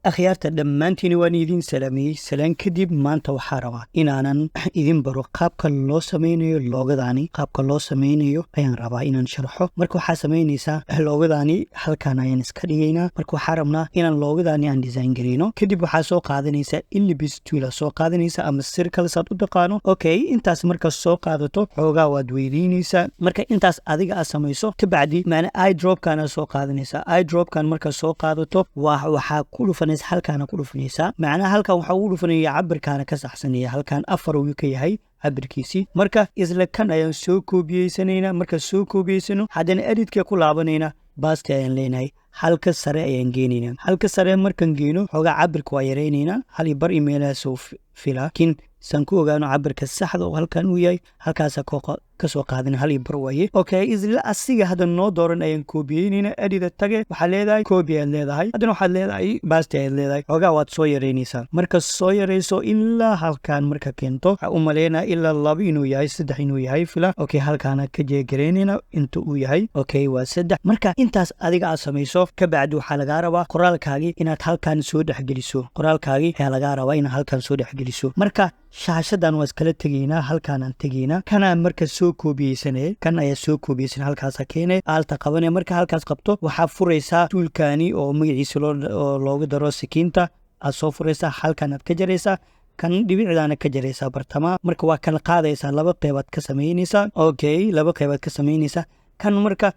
Akhyaarta dhammaantiin, waan idin salaamiyey. Salaan kadib, maanta waxaa rabaa inaanan idin baro qaabka loo sameynayo logo-daani. Qaabka loo sameynayo ayaan rabaa inaan sharxo. Marka waxaa samaynaysaa, logo-daani halkaan ayaan iska dhigaynaa. Marka waxaa rabnaa inaan logo-daani aan design gareyno. Kadib waxaa soo qaadanaysaa ellipse tool soo qaadanaysa ama circle saad u taqaano. Okay, intaas marka soo qaadato, xoogaa waad weydiinaysaa. Marka intaas adiga aad samayso kabacdi, macna eyedropkana soo qaadanaysaa. Eyedropkan marka soo qaadato, waxaa ku dhufanaysa halkaana ku dhufanaysaa. Macnaha halkan waxaa ugu dhufanaya cabirkaana ka saxsanaya. Halkan 4 uu ka yahay cabirkiisii. Marka isla kan ayaan soo koobiyeysanaynaa. Marka soo koobiyeysano, haddana editka ku laabanayna, paste ayaan leenahay. Halka sare ayaan geenaynaa. Halka sare markaan geeno, xoogaa cabirka waa yaraynaynaa, 1.5 imeelaha soo filaa, laakiin saan ku ogaano cabirka saxda oo halkan uu yahay, halkaasa kasoo qaadana, 1.5 waaye. Okay, isla asiga hadda noo dooran ayaan koobiyeynayna. Edit-a tage, waxaad leedahay copy ayaad leedahay, haddana waxaad leedahay paste ayaad leedahay. Xoogaa waad soo yaraynaysaa. Marka soo yarayso ilaa halkan marka keento, waxaa u maleynaa ilaa 2 inuu yahay, 3 inuu yahay fila. Okay, halkaana ka jeegaraynayna inta uu yahay. Okay, waa 3. Marka intaas adiga aad samayso kabacdi, waxaa lagaa rabaa qoraalkaagii inaad halkan soo dhexgeliso. Qoraalkaagii ayaa lagaa rabaa inaad halkan soo dhexgeliso. Marka shaashadan waa iskala tegaynaa, halkaanaan tegaynaa. Kanaa marka soo koobiyeysanaya, kan ayaa soo koobiyeysanaya, halkaasa keenay, Alt-a qabanaya. Marka halkaas qabto, waxaa furaysaa toolkani oo magaciisa loogu daro sikiinta aad soo furaysaa. Halkan aad ka jaraysaa, kan dhibicdaana ka jaraysaa bartamaha. Marka waa kala qaadaysaa, laba qeybaad ka samaynaysaa. Okay, laba qeybaad ka samaynaysaa. Kan marka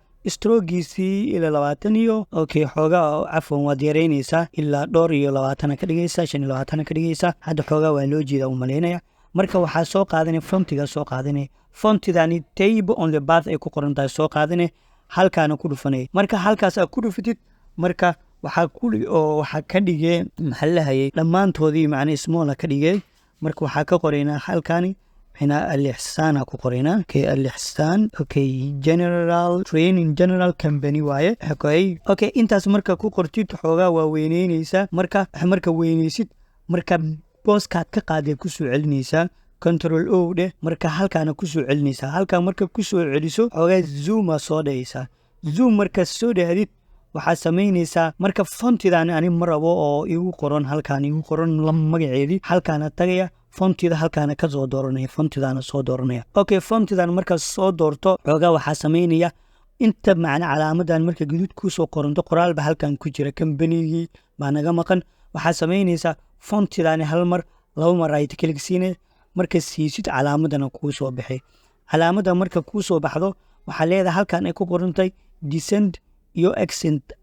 stroke-giisii ilaa 20 iyo, okay, xoogaa, cafwan, waad yaraynaysaa, ilaa dhowr iyo labaatana ka dhigaysaa, 25-na ka dhigaysaa. Hadda xoogaa waa loo jeeda u malaynaya. Marka waxaa soo qaadanaya font-iga, soo qaadanaya font-idani Type on the Path ay ku qoran tahay, soo qaadanaya, halkaana ku dhufanaya. Marka halkaas aad ku dhufatid, marka waxaa ku oo waxaa ka dhigee, maxaa lahayay, dhammaantoodii macna small-a ka dhigee. Marka waxaa ka qoraynaa halkani maxayna Al-Ixsaana ku qoraynaa. Okay, Al-Ixsaan, okay, General Training, General Company waaye. Okay, intaas marka ku qortid, xoogaa waa weyneyneysaa. Marka weyneysid, marka booskaad ka qaaday kusoo celinaysaa, Control O dheh. Marka halkaana kusoo celinaysaa. Halkaa marka kusoo celiso, xoogaa zoom-a soo dhehaysaa. Zoom marka soo dhahdid, waxaad samaynaysaa marka font-idan ani ma rabo oo igu qoran halkaan, igu qoran magaceedii. Halkaana tagaya, font-ida halkaana ka soo dooranaya, font-idaana soo dooranaya. Okay, font-idan marka soo doorto, xoogaa waxaa samaynaya inta macna calaamadan marka guduud kusoo qoranto, qoraalba halkan ku jira, kambanigii baa naga maqan. Waxaa samaynaysaa font-idani hal mar, laba mar right click siine. Marka siisid, calaamadana kuu soo baxay. Calaamada marka kuu soo baxdo, waxaa leedahay halkan ay ku qorantay descent iyo accent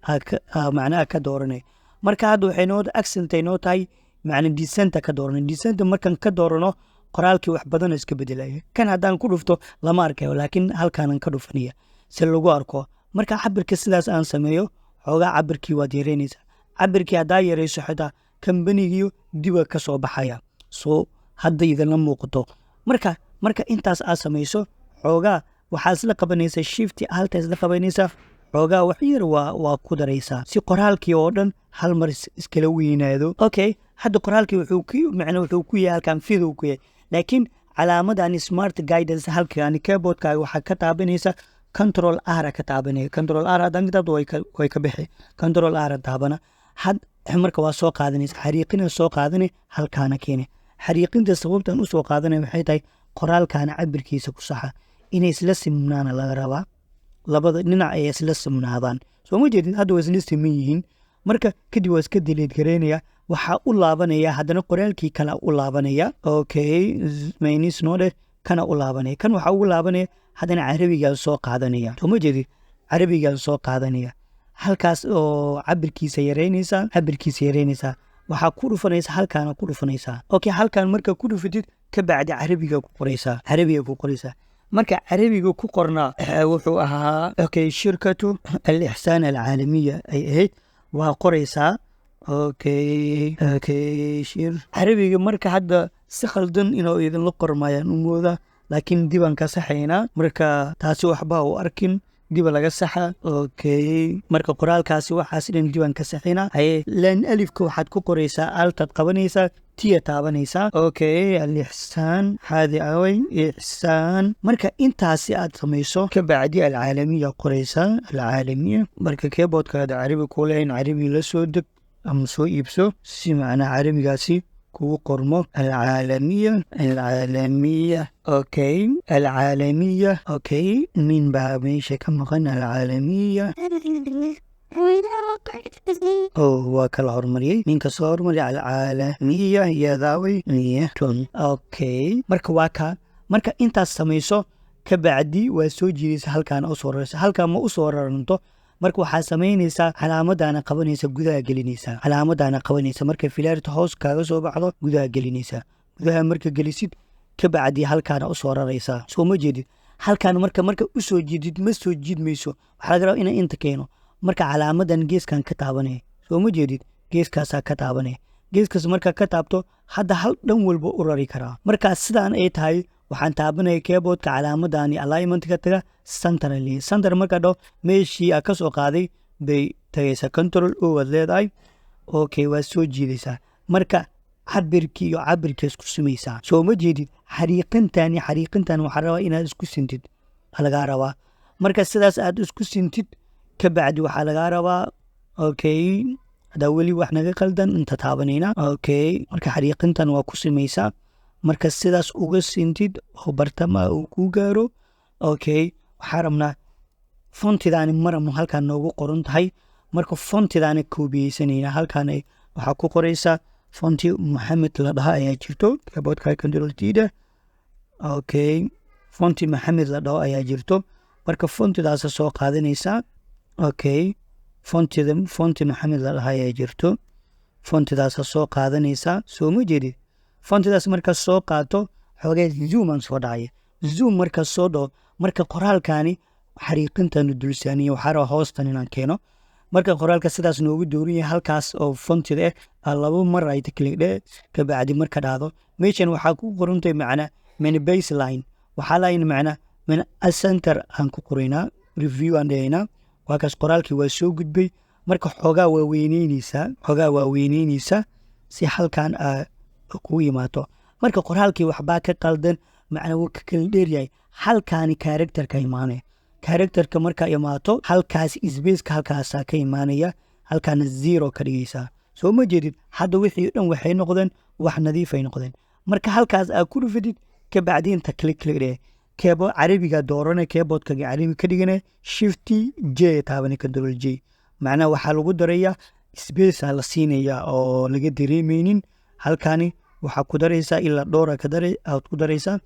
macnaha ka dooranay. Marka hadda waxay noo accent ay noo tahay, macna descent-a ka dooranay. Descent-a markan ka doorano, qoraalkii wax badan iska bedelaya. Kan haddaan ku dhufto lama arkayo, laakiin halkaanan ka dhufanaya si lagu arko. Marka cabirka sidaas aan sameeyo, xoogaa cabirkii waad yareynaysaa. Cabirkii haddaa yareyso, xitaa kambanigii diba ka soo baxaya. Soo hadda idinla muuqato. Marka intaas aad samayso, xoogaa waxaa isla qabanaysaa Shift-i Alt-a isla qabanaysaa. Xoogaa wax yar waa ku daraysaa si qoraalkii oo dhan hal mar iskala weynaado. Okay, hadda qoraalkii wuxuu ku macna wuxuu ku yahay halkan fidow ku yahay, laakiin calaamadan Smart Guidance halkan keyboardkaaga waxaa ka taabanaysa Control R ka taabanaya. Control R haddaan ka taabto, way ka bixi. Control R taabana had. Marka waa soo qaadanaysa, xariiqina soo qaadanay, halkaana keene. Xariiqinta sababtan usoo qaadanaya waxay tahay qoraalkaana cabirkiisa ku saxa inay isla simnaana laga rabaa, labada dhinac ay isla simnaadaan. Soo ma jeedid? Hadda waa isla siman yihiin. Marka kadib waa iska delete gareynaya. Waxaa u laabanaya haddana qoraalkii kale u laabanaya. Okay, minus noo dheh, kana u laabanaya. Kan waxaa ugu laabanaya haddana carabigaan soo qaadanaya. Soo ma jeedid? Carabigaan soo qaadanaya, halkaas oo cabirkiisa yareynaysaa, cabirkiisa yareynaysaa. Waxaa ku dhufanaysa halkaana ku dhufanaysaa. Okay, halkaan marka ku dhufatid ka bacdi, carabiga ku qoraysaa, carabiga ku qoraysaa. Marka carabiga ku qornaa wuxuu ahaa, okay, Shirkatu Al-Ixsaan Alcaalamiya ay ahayd, waa qoraysaa. Okay, shir carabiga marka hadda si khaldan inuu idinla qormayaan u moodaa, laakiin dibaan ka saxaynaa. Marka taasi waxba u arkin, diba laga saxa. Okay, marka qoraalkaasi waxaas dhan dibaan ka saxinaa. Haye, laan alifka waxaad ku qoraysaa, Alt-aad qabanaysaa, tiya taabanaysaa. Okay, Alixsaan xaadi awey Ixsaan. Marka intaasi aad samayso ka bacdi, Alcaalamiya qoraysaa, Alcaalamiya. Marka keyboardkaada carabi ku lahayn, carabi la soo deg. Ama soo iibso si macnaa carabigaasi kugu qormo. Alcaalamiya, alcaalamiya, okay, alcaalamiya, okay. Min baa meesha ka maqan. Alcaalamiya. Oh, waa kala hormariyey. Minka soo hormariya. Alcaalamiya yadaaway niyatun. Okay, marka waa kaa. Marka intaas samayso ka bacdi, waa soo jiidaysa, halkaana usoo raraysa. Halkaan ma usoo raranto. Marka waxaa samaynaysaa, calaamadana qabanaysa, gudaha gelinaysaa. Calaamadana qabanaysa, marka filaarta hoos kaaga soo baxdo, gudaha gelinaysaa. Gudaha marka gelisid ka bacdi, halkaana usoo raraysaa. Soo ma jeedid? Halkaan marka usoo jiidid, ma soo jiidmayso. Waxaa laga rabaa inaan inta keeno. Marka calaamadan geeskan ka taabanaya. Soo ma jeedid? Geeskaasaa ka taabanaya. Geeskaas markaa ka taabto, hadda hal dhan walba u rari karaa. Markaa sidaan ay tahay, waxaan taabanaya keyboardka calaamadani, alignment ka taga, center leeyahay. Center markaa dhaho, meeshii aa ka soo qaaday bay tagaysaa. Control O aad leedahay. Okay, waa soo jiidaysaa. Marka cabirkii iyo cabirka isku simaysaa. Soo ma jeedid? Xariiqintani, xariiqintan waxaa rabaa inaad isku sintid lagaa rabaa. Marka sidaas aad isku sintid ka bacdi, waxaa lagaa rabaa, okay, hadaa weli wax naga qaldan, inta taabanayna. Okay, marka xariiqintan waa ku simaysaa. Marka sidaas uga sintid oo bartamaha uu ku gaaro, okay, waxaa rabnaa fontidaani marabno halkaan noogu qoran tahay. Marka fontidaani koobiyeysanayna. Halkaan waxaa ku qoraysaa fonti Moxamed la dhaha ayaa jirto. Keyboardka control T-da. Okay, fonti Maxamed la dhaho ayaa jirto. Marka fontidaasa soo qaadanaysaa. Okay, fontida fonti Maxamed la dhaha ayaa jirto. Fontidaasa soo qaadanaysaa. Soo ma jeedid? Fontidaas markaa soo qaato, xoogee zooman soo dhacaya. Zoom markaa soo dhaho, marka qoraalkaani xariiqintanu dulsaaniya. Waxaa rabaa hoostan inaan keeno. Marka qoraalka sidaas noogu dooran yahay, halkaas oo fontida ah laba mar right click dhe. Kabacdi marka dhahdo, meeshan waxaa ku qorantay macna mani baseline. Waxaa lahayn macna min center aan ku qoraynaa. Review aan dhahaynaa. Waa kaas, qoraalkii waa soo gudbay. Marka xoogaa waa weyneyneysaa, xoogaa waa weyneyneysaa si halkan aa kugu imaato. Marka qoraalkii waxbaa ka qaldan, macna wuu ka kala dheeryahay. Halkaani characterka imaanaya. Characterka markaa imaato, halkaas spaceka halkaasaa ka imaanaya. Halkaana zero ka dhigaysaa. Soo ma jeedid? Hadda wixii dhan waxay noqdeen wax nadiifay noqdeen. Marka halkaas aa ku dhufatid ka bacdi, inta click click dheh. Keyboard carabiga doorane, keyboardkaga carabi ka dhigane, Shift J taabane, Control J. Macnaha waxaa lagu darayaa space la siinaya oo laga dareemeynin. Halkani waxaa ku daraysaa ilaa dhowra ka dara aad ku daraysaa.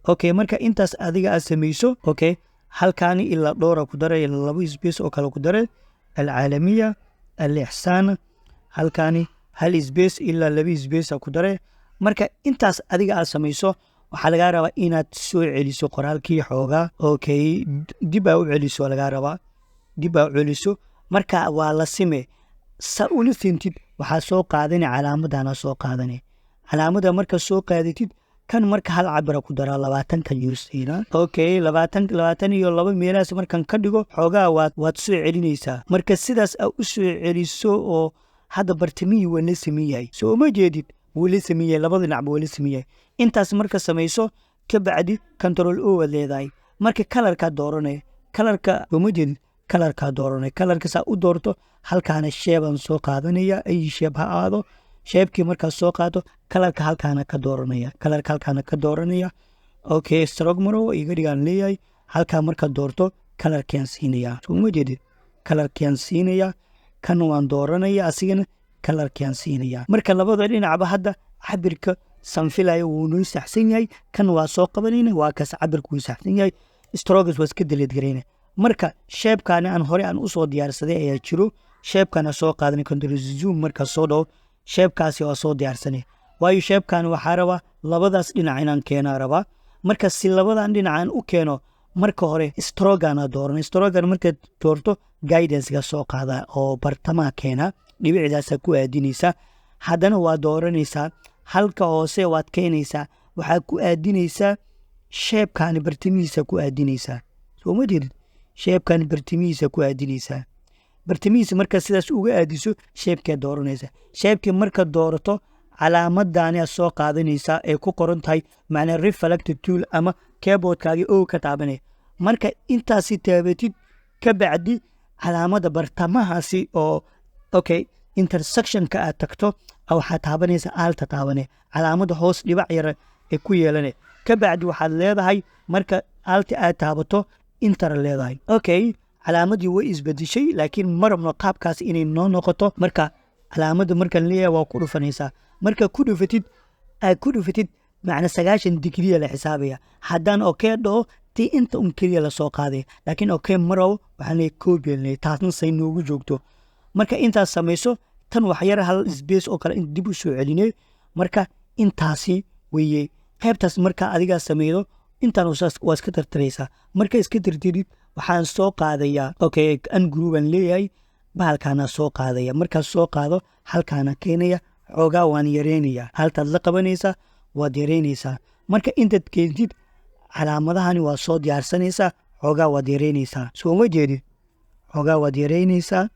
Okay, marka intaas adiga aad samayso, okay, halkaani ilaa dhowra ku daray, ilaa labo space oo kale ku daray. Alcaalamiya Alixsaan. Halkaani hal space ilaa laba space ku daray. Marka intaas adiga aad samayso, waxaa lagaa rabaa inaad soo celiso qoraalkii xoogaa. Okay, dib aa u celiso lagaa rabaa, dib aa u celiso. Marka waa la sime. Sa ula sintid, waxaa soo qaadanay calaamadana, soo qaadanay calaamada. Marka soo qaadatid kan, marka hal cabira ku daraa, 20-ka yursiina. Okay, 20, 22 meelahaas markan ka dhigo, xoogaa waad soo celinaysaa. Marka sidaas aa u soo celiso oo hadda bartamihii waa la sameyn yahay. Soo ma jeedid? Wuu la sameyn yahay, labada dhinacba waa la sameyn yahay. Intaas marka samayso ka bacdi, Control O aad leedahay. Marka colorkaa dooranaya, colorka. Soo ma jeedid? Colorkaa dooranaya. Colorka saa u doorto, halkaana shapeaan soo qaadanaya, ay shape ha aado. Shapekii markaad soo qaato, colorka halkaana ka dooranaya, colorka halkaana ka dooranaya. Okay, stroke maro iga dhigaan leeyahay. Halkaa markaad doorto, colorkiaan siinaya. Soo ma jeedid? Colorkiaan siinaya. Kan waan dooranaya, asigana colorkiaan siinaya. Marka labada dhinacba hadda cabirka sanfilayo wuu noo saxsan yahay. Kan waa soo qabanayna. Waa kaas, cabirka wuu saxsan yahay. Strokes waa iska delete garayna. Marka shapekaani aan hore aan usoo diyaarsaday ayaa jiro. Shapekana soo qaadanay. Control zoom markaa soo dhawo, shapekaasi waa soo diyaarsanay. Waayo, shapekani waxaa rabaa labadaas dhinac inaan keenaa rabaa. Marka si labadan dhinac aan u keeno, marka hore strokegana dooran. Strokegana markaad doorto, guidancega soo qaada oo bartamaha keena. Dhibicdaasaa ku aadinaysaa. Haddana waa dooranaysaa, halka hoose waad keenaysaa. Waxaa ku aadinaysaa shapekaani bartamihiisa ku aadinaysaa. Soo ma jeedid? Shapekaani bartamihiisa ku aadinaysaa. Bartamihiisa markaa sidaas uga aadiso, shapekee dooranaysa. Shapekii markaad doorato, calaamadani aad soo qaadanaysaa ee ku qoran tahay macnaa reflect tool, ama keyboardkaagii O ka taabanaya. Marka intaasi taabatid ka bacdi, calaamada bartamahaasi oo okay. Intersectionka aad tagto, waxaad taabanaysaa Alt-a, taabane calaamada hoos dhibac yar ee ku yeelane. Ka bacdi waxaad leedahay, marka Alt-a aad taabato, Enter leedahay. Okay, calaamadii way isbedeshay, laakiin ma rabno qaabkaas inay noo noqoto. Marka calaamadda markaan leeyahay, waa ku dhufanaysaa. Marka ku dhufatid, aad ku dhufatid, macna 90 digriya la xisaabaya. Haddaan okay dhaho, tii inta un keliya lasoo qaaday, laakiin okay ma rabo. Waxaan leeyahay copy leeyahay, taasna say noogu joogto. Marka intaas samayso, tan wax yar hal space oo kale in dib u soo celinay. Marka intaasi weye qaybtaas. Marka adigaa sameydo, intaan waa iska tirtiraysaa. Marka iska tirtirid, waxaan soo qaadayaa, okay, ungroup aan leeyahay, bahalkaana soo qaadaya. Markaas soo qaado, halkaana keenaya, xoogaa waan yareynaya. Haltaad la qabanaysaa, waad yareynaysaa. Marka intaad keentid, calaamadahani waa soo diyaarsanaysaa, xoogaa waad yareynaysaa. Soo ma jeedid? Xoogaa waad yareynaysaa.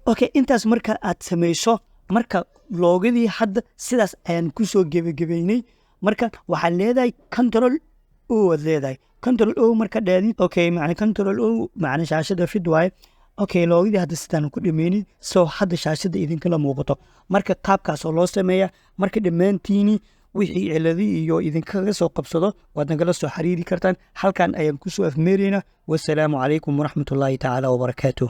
Okay, intaas marka aad samayso, marka logo-gadii hadda sidaas ayaan kusoo gebagebaynay. Marka waxaad leedahay Control O, aad leedahay Control O. Marka dheedid, okay, macna Control O macna shaashada fit waaye. Okay, logo-gadii hadda sidaan ku dhameynay, soo hadda shaashada idinkala muuqato. Marka qaabkaasoo loo sameeya. Marka dhammaantiini wixii ciladi iyo idinkaga soo qabsado, waad nagala soo xiriiri kartaan. Halkan ayaan kusoo afmeeraynaa. Wasalaamu calaykum waraxmatullaahi tacaala wabarakaatuh.